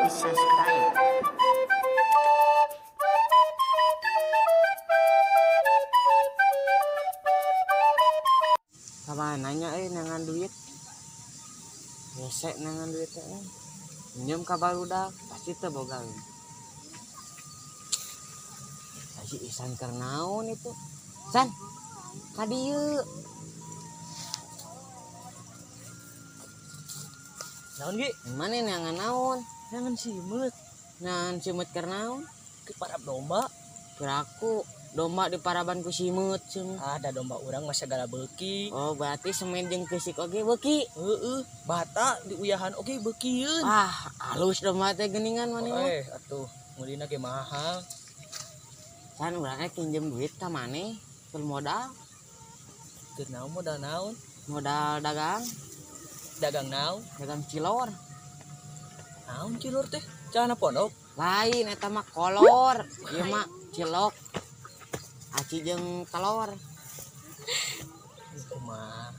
di subscribe. Sama nanya nangan duit. Resek nangan duit teh. Minjem ka barudak pasti teu boga. Si Isan keur naon itu? San, ka dieu. Naon ge? Mana neangan naon? Neangan simeut. Neangan simeut keur naon? Ke parab domba. Kiraku domba di paraban ku simeut cenah. Ada domba urang mah segala beuki. Oh, berarti semen jeung keusik oge beuki. Heeh, bata diuyahan oge beukieun. Ah, halus domba teh geuningan maneh mah. Atuh meulina ge mahal. San urang rek pinjem duit ka maneh keur modal. Keur naon modal naon? Modal dagang. Dagang naon? Dagang cilor. Naon cilor teh? Celana pondok? Lain eta mah kolor. Ieu mah cilok. Aci jeung telur. Kumaha?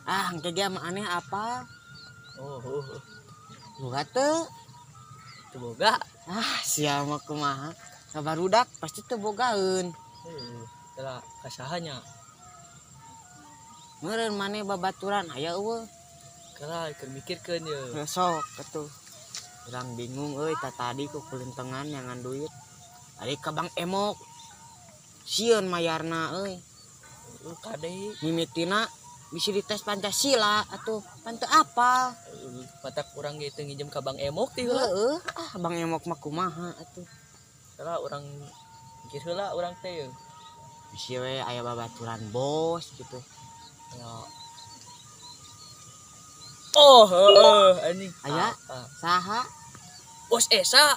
Ah, engke ge mah aneh apa? Oh, oh, oh. Boga teu? Teu boga. Ah, sia mah kumaha? Kabarudak pasti teu bogaeun. Heuh, teh kasahanya. Meureun maneh babaturan aya eueuh. Kala keur mikirkeun ye. Besok atuh. Urang bingung euy ta tadi ku kulentengan nyangan duit. Ari ka Bang Emok. Sieun mayarna euy. Heuh, kade. Mimitina bisi dites Pancasila atuh pan teu apal. Heuh, matak urang ge teu nginjem ka Bang Emok teh heula. Heueuh, ah Bang Emok mah kumaha atuh. Salah urang mikir heula urang teh. Bisi we aya babaturan bos gitu. Ya. Oh, heeh, anjing. Aya? Ah, ah. Saha? Bos Esa.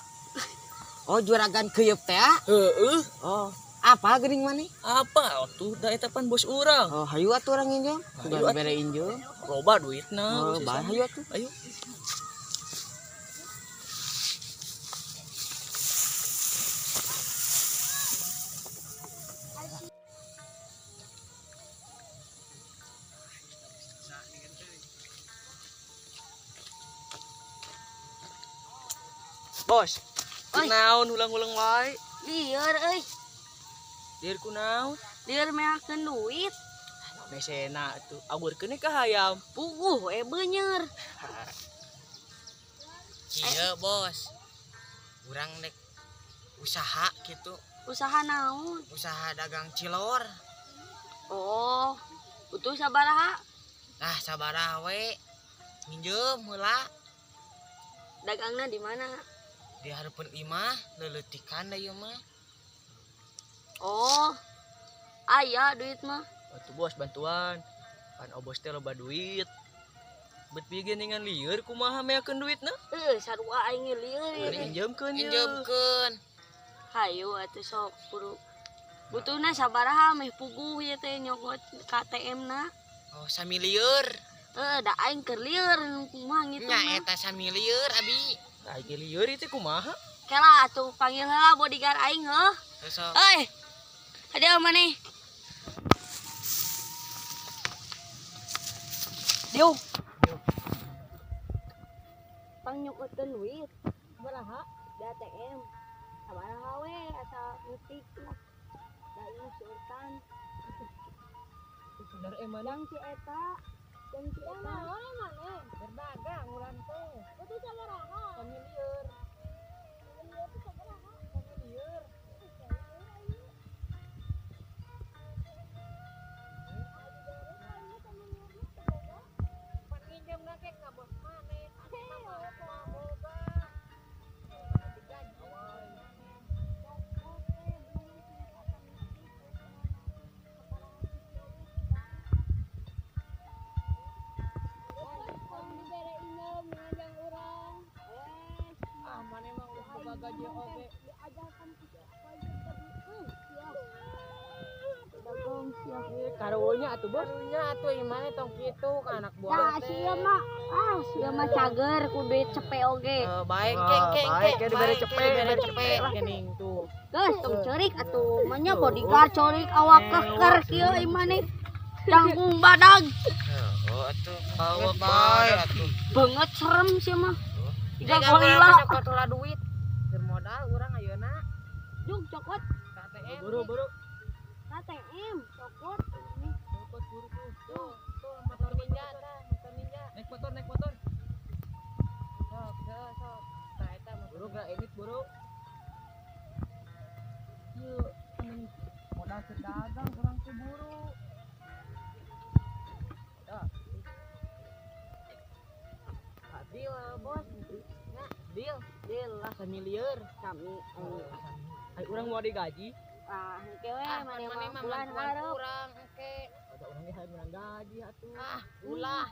Oh, juragan keuyeup teh? Heeh. Oh, apa geuning maneh? Apa atuh da eta pan bos urang. Oh, hayu atuh urang nginjem. Hayu atuh. Bere injem. Loba duitna. Oh, bae hayu atuh. Ayo. Bos, naon ulang-ulang wae? Lieur euy. Lieur ku naon? Lieur meakeun duit. Mesena atuh, awurkeun ka hayam. Puguh we beuneur. Ieu bos. Urang nek usaha gitu. Usaha naon? Usaha dagang cilor. Oh, butuh sabaraha? Nah, sabaraha we. Minjem heula. Dagangna di mana? Di hareupeun imah, leuleutikan da ieu mah. Oh, aya duit mah. Atuh bos bantuan. Pan obos teh loba duit. Bet pieu geuningan lieur kumaha meakeun duitna? Heuh, sarua aing ge lieur ieu teh. Minjemkeun ye. Minjemkeun. Hayu atuh sok buru. Butuhna sabaraha meh puguh ieu teh nyokot KTM na. Oh, samilieur. Heuh, da aing keur lieur kumaha ngitungna. Nya eta samilieur abi. Aing lieur ieu teh kumaha? Kela atuh panggil heula bodyguard aing heuh. Sok. Euy. Hadeau maneh. Dieu. Pang nyokoteun duit. Sabaraha? Di ATM. Sabaraha we asal ngetik lah. Da ieu sultan. Bener emang. Yang si eta, yang si eta. Naon maneh? Berdagang urang teh. Butuh sabaraha? Samilieur. Samilieur teh sabaraha? Samilieur. Pan nginjem ge ka bos maneh. Mah boga. Digaji. Ah, maneh mah geus boga gaji oge. Karunya atuh bos. Karunya atuh ieu maneh tong kitu ka anak buah Nah, teh. sia mah, ah, sia mah cager ku duit cepe oge. Baik keng keng baik, keng, ke dibere baik, cepe, ke dibere dibere cepe geuning tuh. Geus tong ceurik atuh, mah bodyguard ceurik awak keker kieu ieu maneh. Jangkung badag. Oh, atuh. Awak Bae atuh. Banget serem sia mah. Tiga gorila. Cokot lah duit. Keur modal urang ayeuna. Jung cokot. KTM. Buru-buru. KTM cokot. Cokot buru tuh. Tuh, tuh motor ninja tah, motor ninja. Naik motor, naik motor. Sok, sok, sok. Tah eta motor. Buru gerak ini buru. Yuk, modal keur dagang urang teh buru. Dah. Deal bos. Nah, deal, deal lah samilieur. Kami Ai urang mau digaji. Ah, engke we maneh mah bulan hareup. Urang engke. Ada urang ge hayang meunang gaji atuh. Ah, ulah.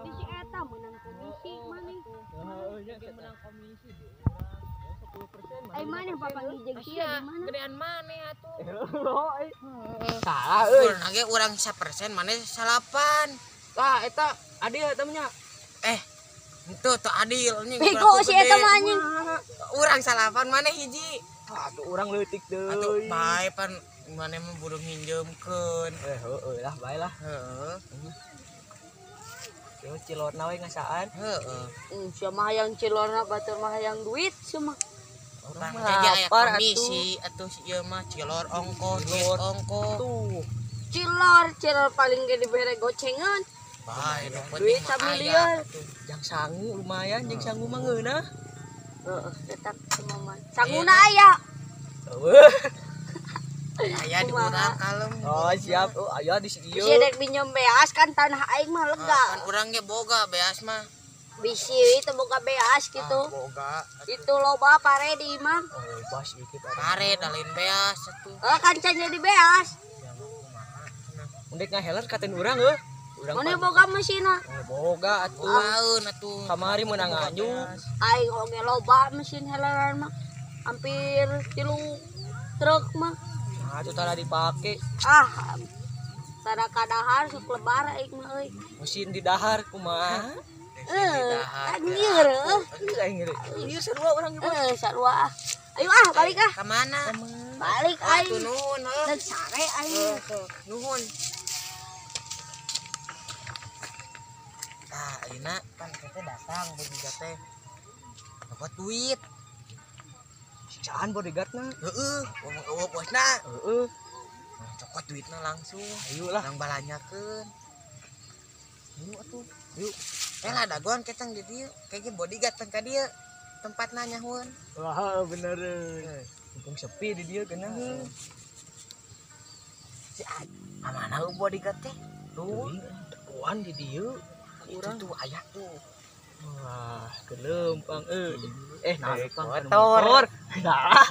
Di si eta meunang komisi maneh. Heeh, nya meunang komisi di urang. 10% Ai maneh papanggih jeung sia di mana? Gedean maneh atuh. Salah euy. Urang ge urang 1% maneh 8. Tah eta adil eta mah nya. Itu tuh adil anjing. Bego si eta mah anjing. Urang 8 maneh hiji. Atuh urang leutik deui. Atuh bae pan maneh mah buru nginjeumkeun. Eh heueuh lah bae lah. Heeh. Yo cilorna we ngasaan. Heeh. Sia mah hayang cilorna batur mah hayang duit sia mah. Urang mah teh aya lapar komisi atuh si ieu mah cilor ongkoh, duit ongkoh. Tuh. Cilor, cilor paling ge dibere gocengan. Bae nu penting Duit mah samilieur. aya atuh. Jang sangu lumayan, jeung sangu mah ngeunah. Heeh, tetap semua. Sanguna aya. Eueuh. Aya di urang kalem. Oh, siap. Oh, aya di si ieu. Bisi dek minjem beas kan tanah aing mah lega. Kan urang ge boga beas mah. Bisi itu boga beas gitu. Ah, boga. Itu loba pare di imah. Oh, bas iki pare da lain beas atuh. Oh, kan can jadi beas. Ya mah kumaha cenah. Undek ngaheler katen urang eueuh. Urang Mana boga mesinna? Oh, boga atuh. Kumaeun atuh. Kamari meunang nganjuk. Aing oge loba mesin heleran mah. Hampir 3 truk mah. Nah, atuh tara dipake. Ah, tara kadahar sok lebar aing mah euy. Mesin di dahar kumaha? Anjir eueuh. Aing ngeri. Ieu sarua urang ge. Eh, sarua. Ayo ah, balik ah. Ka mana? Balik aing. Atuh nuhun heuh. Dan sare aing. Nuhun. Tah, ayeuna pan teh datang bodyguard teh. Dapat duit. Siksaan bodyguardna. Heeh, ngomong eueuh bosna. Heeh. Cokot duitna langsung. Ayo lah. Urang balanyakeun. Ayo atuh. Yuk. Eh lah dagoan ketang di dieu. Kayaknya bodyguard tang ka dieu. Tempatna nyahueun. Wah, bener. Mumpung sepi di dieu geunah. Si mana lu bodyguard teh? Tuh, tekuan di dieu. Urang tuh aya tuh. Wah, kelempang euy. Eh, naik lempang motor. Nah.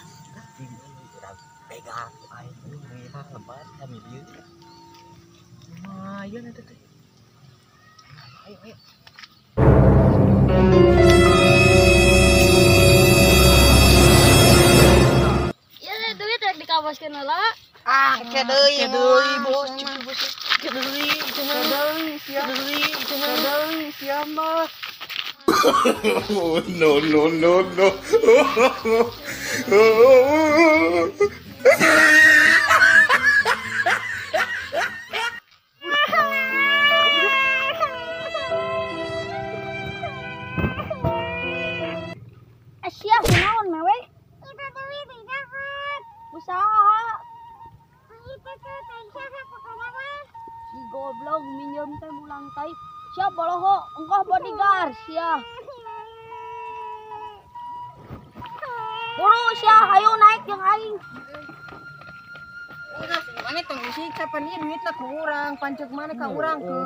Urang pegang aing meunang lebar kami dieu. Lumayan eta teh. Ayo, ayo. Ya duit rek dikawaskeun heula. Ah, ke deui, deui, bos. Ke deui, cenah. Deui, cenah. Deui, sia mah. Oh, no, no, no, no. Asia kunaon mewe? Itu duit didapat. Usaha. Itu tuh teh pokoknya mah. Si goblok minjem teh mulang tai. Sia boloho, engkau bodyguard sia. Buru sia, hayu naik jeung aing. Mana tong disiksa pan ieu duitna ku urang, pancek mana ka urang ke.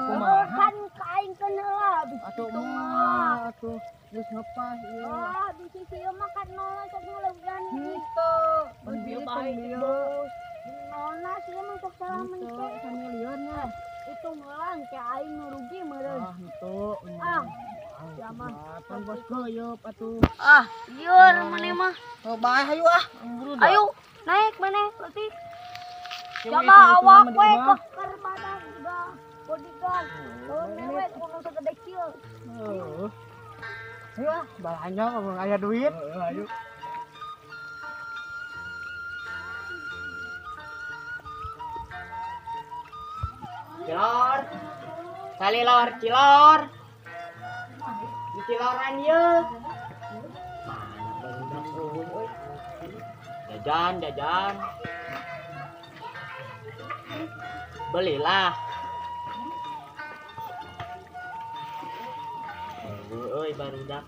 Kan ka aing keun heula bisi Atuh kitu mah. mah atuh geus ngepas ieu. Ah, bisi ieu mah kan nolna sok nguleugan. Henteu. Bieu bae bos. Nolna sia mah sok salah mencet. Samilieun mah. Itu meulang ke aing nu rugi meureun. Ah, henteu. Ah, sia mah. Pan bos geuyeub atuh. Ah, lieur maneh mah. Oh, bae hayu ah. Ayo, naik maneh leutik. Coba awak we keker badan juga bodyguard. Tuh mewe kudu segede kieu. Heeh. Ayo ah, balanja ngomong aya duit. Heeh, ayo. Cilor. Salilor, cilor. Di ciloran ieu. Eueuh euy. Jajan, jajan. Belilah. Eueuh euy barudak.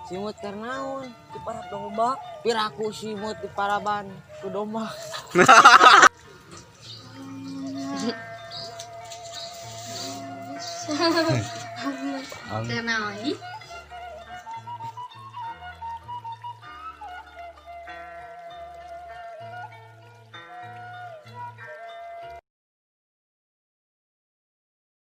Simut karnaon Di parab domba. Piraku simut di paraban ku domba. Karnaon.